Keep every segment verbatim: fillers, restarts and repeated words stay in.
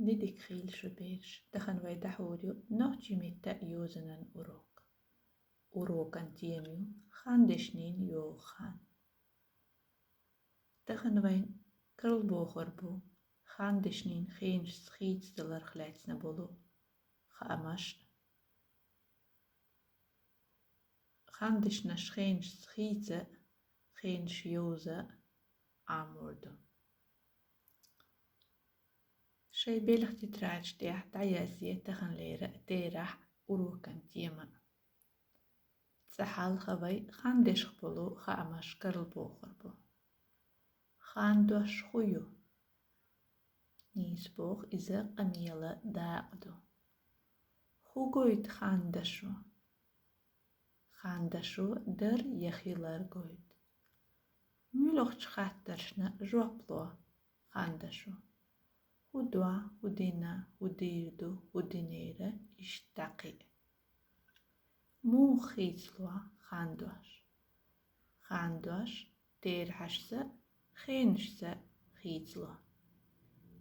Дика хийла шун, бераш. Тахан вай дӀахьор ю нохчийн меттан йозанан урок. Урокан тема ю хандешнийн йогӀу хан. Тахан вайн карла бохур бу хандешнийн хенашца хийцадаларх лаьцна болу хаамаш. Хандешнаш хенашца хийца, хенаш йовза Ӏамор ду. Шайн белхан тетрадаш тӀехь дӀаязъе таханлера терахь урокан тема. Цкъа хьалха вай хандешах болу хаамаш карла бохур бу. Хандош хӀун ю? Нийса боху, иза къамелан дакъа ду. ХӀун гойту хандашо? Хандашо дар я хилар гойту. Муьлхачу хаттаршна жоп ло хандашо: хӀун до, хӀун дина, хӀун дийр ду, хӀун динера, иштта дӀа кхин. Муха хийцало хандош? Хандош терахьашца, хенашца хийцало.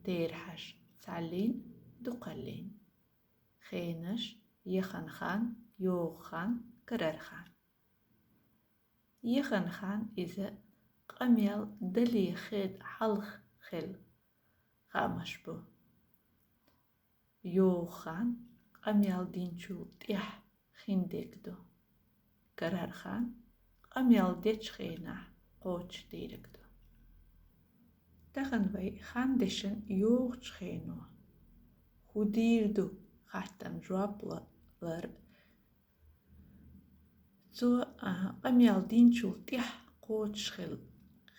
Терахьаш цхьаллин, дукхаллин. Хенаш: яхана хан, йогӀу хан, карара хан. Яхана хан иза къамел дале хед хьалха хила хаамаш бу. ЙогӀу хан къамел динчул тӀаьхьа хин дерг ду. Карара хан къамел дечу хенахь кхочуш дерг ду. Тахан вай хандешан йогӀучу хено хӀун дийр ду хаттарна жоп лар. Цо, а, къамел динчул тӀаьхьа кхочуш хил-,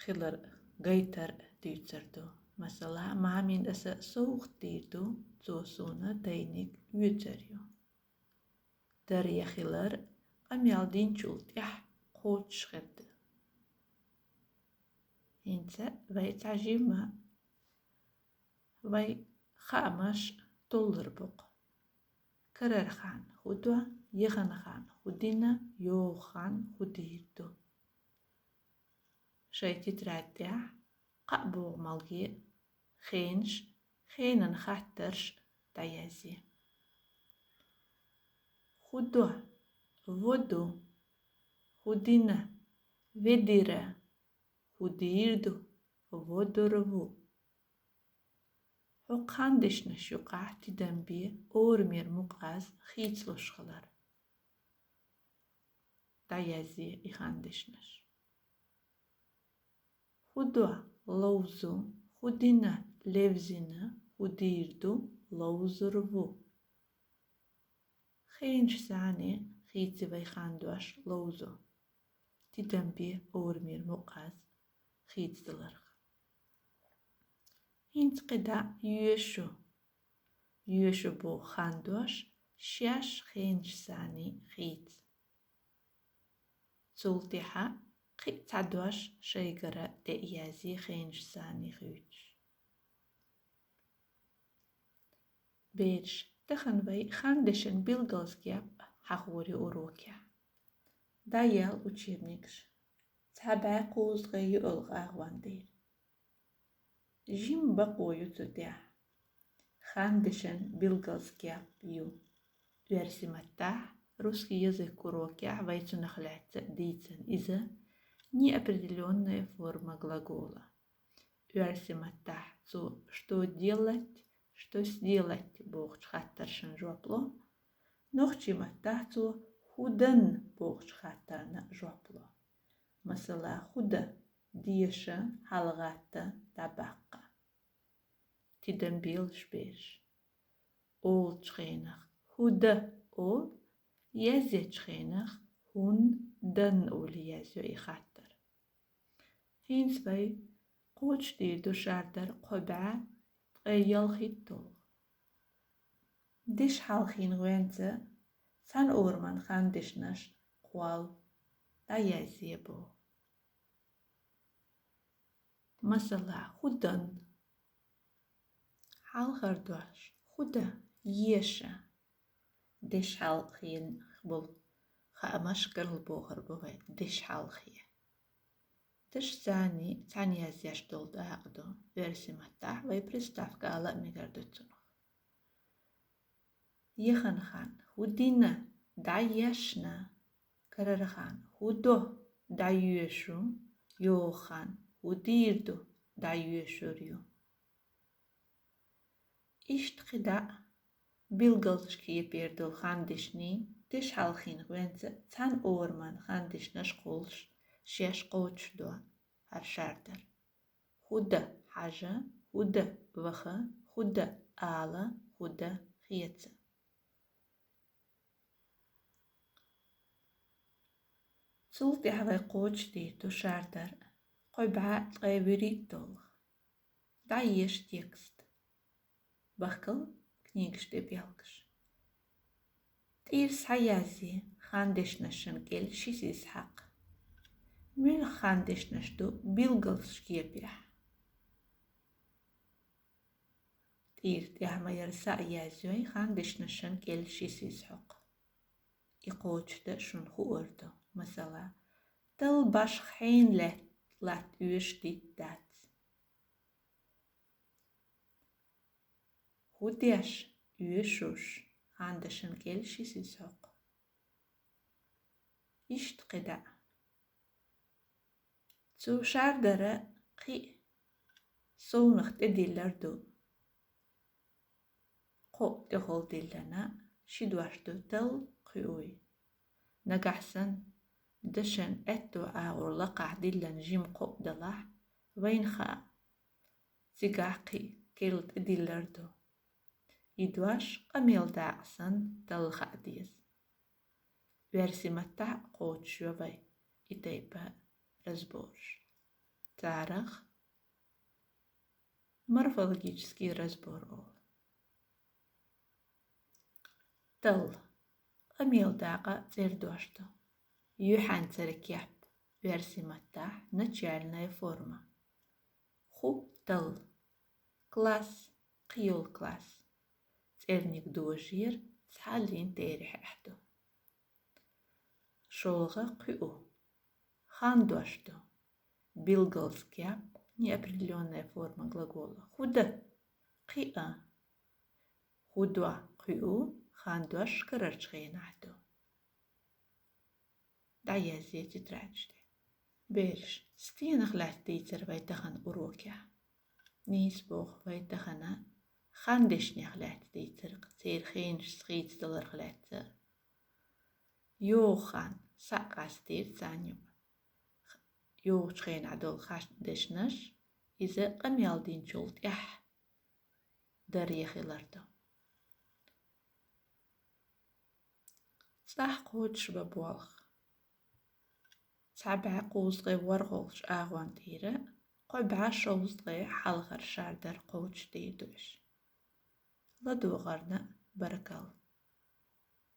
хилар гайтар дуьйцур ду. Масала, мамина аса совгӀат дийр ду, цо суна тайниг оьцур ю. Дар я хилар къамел динчул тӀаьхьа кхочуш хир ду. ХӀинца вай цхьа жимма вай хаамаш толлур бу-кх. Карара хан хӀун до, яхана хан хӀун дина, йогӀу хан хӀун дийр ду. Шайн тетрадь тӀехь кхаа богӀу малге хенаш, хенан хаттарш дӀаязъе. ХӀун до? Во ду. ХӀун дина? Ведира. ХӀун дийр ду? Во дора ву. Хьо хандешнаш юкъахь тидам бе, орамера мукъаза хийцалуш хилар. ДӀаязъе и хандешнаш. ХӀун до? Ловзу. ХӀун дина? Левзина. ХӀун дийр ду? Ловзур ву. Хенаш санна хийци вай хандош ловзу. Тидам бе орамера мукъаза хийцадаларх. ХӀинца кхидӀа йоьшу. Йоьшу боху хандош шаьш хенаш санна хийца. Цул тӀаьхьа кхин а цхьа дош шайгара тӀе а язъе хенаш санна хуьйцуш. Бераш, тахана вай хандешан билгалза кеп хьахор ю урокехь. ДӀаяла учебникаш. Цхьа бӀе кхузткъе йоьалгӀа агӀон дийр. Жима бакъо ю цу тӀехь. Хандешан билгалза кеп ю. Оьрсийн маттахь, русский язык урокехь вай цунах лаьцна дийцина иза, неопределённая форма глагола. Оьрсийн маттахь цо что делать, что сделать бохучу хаттаршна жоп ло. Нохчийн маттахь цо хӀун дан бохучу хаттарна жоп ло. Масала, хӀун дан, деша, хьалагӀатта, дӀабаккха. Тидам белаш, бераш. Олучу хенахь хӀун дан олу, язъечу хенахь хӀун дан олий язйо и хаттар. ХӀинца вай кхочушдийр ду шардар кхо бӀе ткъе ялхитталгӀа. Дешхьалхин гӀоьнца цхьана ораман хандешнаш кхолла дӀаязъе боху. Масала, хӀун дан? Хьалхара дош: хӀун дан? Еша. Дешхьалхе болу хаамаш карла бохур бу вай, дешхьалхе. Дешаца цхьаьна язъеш долу дакъа ду, оьрсийн маттахь вай приставка ала а мегар ду цунах. Яханхана: хӀу дина? ДӀаешна. Карархана: хӀу до? ДӀайоьшу. ЙогӀухана: хӀу дийр ду? ДӀайоьшур ю. Иштта кхидӀа а билгалза кепара долу хандешний дешхьалхийна гӀоьнца цхьана ораман хандешнаш кхуллуш шаьш кхочушдо хӀара шардар. ХӀу да хьажа, хӀу да ваха, хӀу да ала, хӀу да хеца. Цул тӀаьхьа вай кхочушдийр ду шардар кхо бӀе ткъе вуьрхӀитта долу. ДӀаеша текст. Бахкал книгаш тӀе белгаш. ТӀера схьаязъе хандешнашан кӀел ши сиз хьакха. Муьлха хандешнаш ду билгалза кепехь? ТӀера тӀаьхьа ма яра схьаязъе хандешнашан кӀел ши сиз хьакха. И кхочушдан шуна хуур ду, масала, талла башха хьенан лаьтта латта оьшуш дитт дац. ХӀу деш, оьшуш, хандешнашан кӀел ши сиз хьакха. Иштта кхидӀа а. Цу шардара кхин а совнах тӀедиллар ду. Кхоъ тӀехула диллина, ши дош ду: талла, кхуьуй. Нагахь санна дашан аьтту агӀор лакхахь диллина жима кхоъ далахь, вайна хаьа, цигахь кхин а керла тӀедиллар ду. И дош къамел дакъа санна талла хаа деза. Оьрсийн маттахь а кхочушйо вай и тайпа разбораш. Царах морфологический разбор олу. Талла. Къамел дакъа цӀердош ду. Юьхьанцара кеп, оьрсийн маттахь начальная форма. ХӀу талла. Класс, кхийолу класс. ЦӀерниг дожийра цхьаллин терахьехь ду. ШолгӀа кхуьу. Хандош ду. Билгалза кеп, неопределённая форма глагола. ХӀу да? Кхиа. ХӀу до, кхуьу, хандош карарчу хенахь ду. ДӀаязъе тетрадаш тӀе. Бераш, стенах лаьцна дийцира вай тахана урокехь? Нийса боху, вай тахана хандешнех лаьцна дийцира, церан хенашца хийцадаларх лаьцна. ЙогӀу хан схьа а къастийра царна юкъа. ЙогӀучу хенахь долу хандешнаш, иза къамел динчул тӀаьхьа даре хилар ду. ЦӀахь кхочушбан болх. Цхьа бӀе кхузткъе ворхӀалгӀачу агӀонан тӀера кхо бӀе шовзткъе хьалхара шардар кхочушдийр ду аша. ЛадогӀарна баркалла.